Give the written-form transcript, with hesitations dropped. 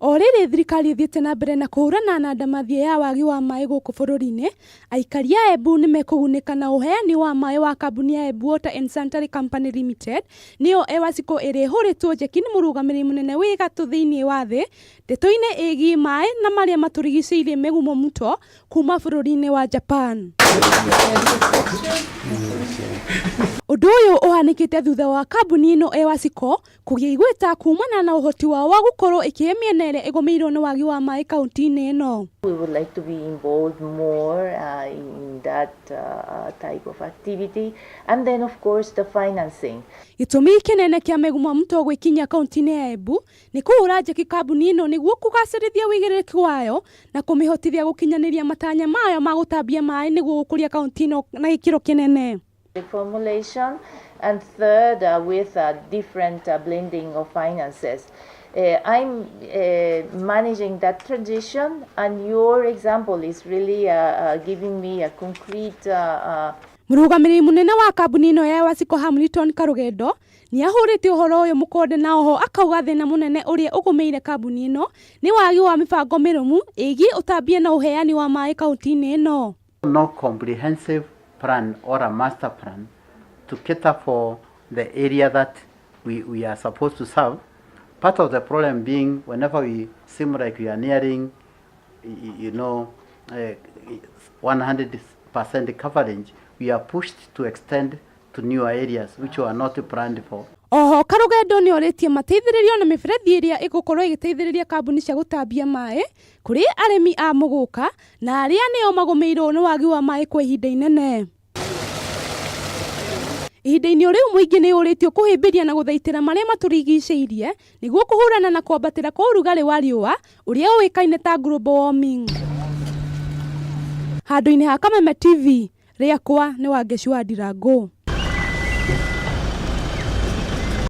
O rĩrĩ thirikari ĩthiĩte na mbere na kũhũrana na ndamathia ya wagi wa maĩ gũkũ bũrũri-inĩ, aikari a Embu nĩ mekũgunĩka na ũheani wa maĩ wa kambuni ya Embu Water and Sanitary Company Limited nĩyo EWASCO ĩrĩa ĩhũrĩtwo njeki nĩ mũrũgamĩrĩri mũnene wĩ gatũ thĩinĩ wa thĩ ndeto-inĩ ĩgiĩ maĩ na marĩa matũrigicĩirie Megumo Muto kuma bũrũri-inĩ wa Japan. Ũndũ ũyũ ũhanĩkĩte thutha wa kambuni ĩno EWASCO kũgĩa igweta kumana na ũhoti wao wa gũkorwo ĩkĩhe mĩena ĩrĩa ĩgũmĩirwo nĩ wagi wa maĩ kaunti-inĩ ĩno. We would like to be involved more in that type of activity and then of course the financing. Gĩtũmi kĩnene kĩa Megumo Muto gwĩkinyia kaunti-inĩ ya Embu nĩ kũhũra njeki kambuni ĩno nĩguo kũgacĩrithia ũigĩrĩrĩki wayo na kũmĩhotithia gũkinyanĩria matanya mayo ma gũtambia maĩ nĩguo gũkũria kaunti ĩno na gĩkĩro kĩnene. The formulation and third with different blending of finances. I'm managing that transition and your example is really giving me a concrete Mũrũgamĩrĩri mũnene wa kambuni ĩno ya EWASCO Hamilton Karugendo nĩ ahũrĩte ũhoro ũyũ mũkonde na oho akauga thĩna mũnene ũrĩa ũgũmĩire kambuni ĩno nĩ wagi wa mĩbango mĩrũmu ĩgiĩ ũtambia na ũheani wa maĩ kaunti-inĩ ĩno. No comprehensive plan or a master plan to cater for the area that we are supposed to serve. Part of the problem being whenever we seem like we are nearing, 100% coverage, we are pushed to extend to newer areas which were not planned for. Oho Karugendo nĩ orĩtie mateithĩrĩrio na mĩberethi ĩrĩa ĩgũkorwo ĩgĩteithĩrĩria kambuni cia gũtambia maĩ kũrĩ arĩmi a mũgũka na arĩa nĩo magũmĩirwo nĩ wagi wa maĩ kwa ihinda inene. Ihinda-inĩ o rĩu mũingĩ nĩ ũrĩtio kũhĩmbĩria na gũthaitĩra marĩa matũrigicĩirie nĩguo kũhũrana na kwambatĩra kwa ũrugarĩ wa riũa ũrĩa ũĩkaine ta global warming. Handũ-inĩ ha Kameme TV, rĩakwa nĩ Wangeci wa Ndirangũ.